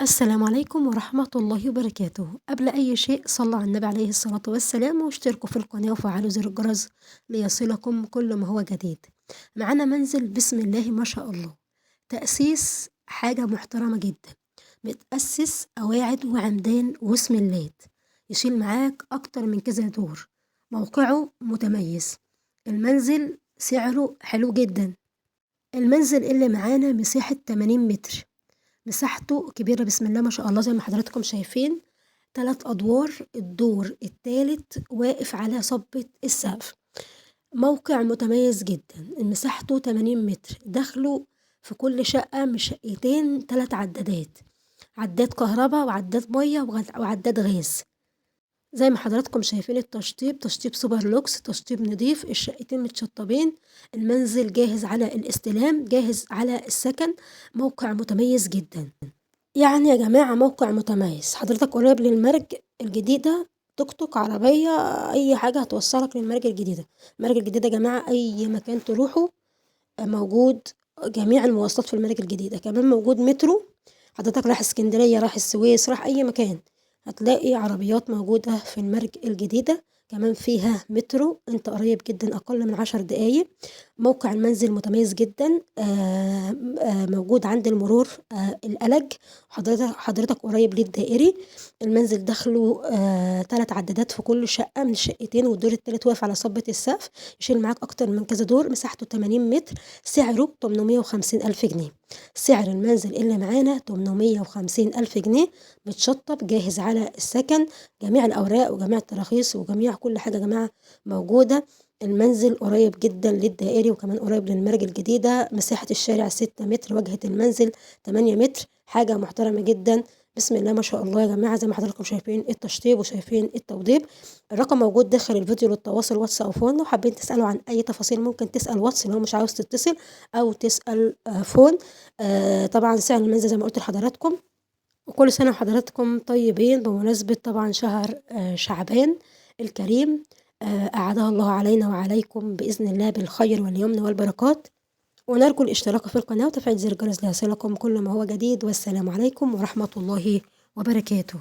السلام عليكم ورحمة الله وبركاته. قبل أي شيء صلوا على النبي عليه الصلاة والسلام، واشتركوا في القناة وفعلوا زر الجرس ليصلكم كل ما هو جديد. معانا منزل بسم الله ما شاء الله، تأسيس حاجة محترمة جدا، متأسس قواعد وعمدان وسملات، يشيل معاك أكتر من كذا دور، موقعه متميز، المنزل سعره حلو جدا. المنزل اللي معانا مساحة 80 متر، مساحته كبيرة بسم الله ما شاء الله، زي ما حضراتكم شايفين 3 أدوار، الدور الثالث واقف على صبة السقف. موقع متميز جدا، مساحته 80 متر، دخله في كل شقة من شقتين 3 عدادات، عداد كهرباء وعداد مية وعداد غاز. زي ما حضراتكم شايفين التشطيب تشطيب سوبر لوكس، تشطيب نظيف، الشقتين متشطبين، المنزل جاهز على الاستلام، جاهز على السكن. موقع متميز جدا يعني يا جماعة، موقع متميز. حضرتك قريب للمرج الجديدة، توك توك، عربية، أي حاجة هتوصلك للمرج الجديدة. المرج الجديدة يا جماعة أي مكان تروحوا موجود جميع المواصلات في المرج الجديدة. كمان موجود مترو، حضرتك رايح اسكندرية، رايح السويس، رايح أي مكان هتلاقي عربيات موجودة في المرج الجديدة. كمان فيها مترو، انت قريب جدا، اقل من 10 دقايق. موقع المنزل متميز جدا، موجود عند المرور، القلج، حضرتك قريب للدائري. المنزل دخله 3 عدادات في كل شقة من الشقتين، والدور التالت واقف على صبة السقف، يشيل معاك اكتر من كذا دور. مساحته 80 متر، سعره 850 ألف جنيه. سعر المنزل اللي معانا 850 ألف جنيه، متشطب جاهز على السكن، جميع الأوراق وجميع التراخيص وجميع كل حاجة يا جماعة موجودة. المنزل قريب جدا للدائري، وكمان قريب للمرج الجديدة. مساحة الشارع 6 متر، واجهة المنزل 8 متر، حاجة محترمة جدا بسم الله ما شاء الله يا جماعة. زي ما حضراتكم شايفين التشطيب وشايفين التوضيب. الرقم موجود داخل الفيديو للتواصل واتس أو phone، لو حابين تسألوا عن أي تفاصيل ممكن تسأل واتس لو مش عاوز تتصل، أو تسأل phone. طبعا سعر المنزل زي ما قلت لحضراتكم. وكل سنة وحضراتكم طيبين بمناسبة طبعا شهر شعبان الكريم، أعاده الله علينا وعليكم بإذن الله بالخير واليمن والبركات. ونرجو الاشتراك في القناة وتفعيل زر الجرس ليصلكم كل ما هو جديد. والسلام عليكم ورحمة الله وبركاته.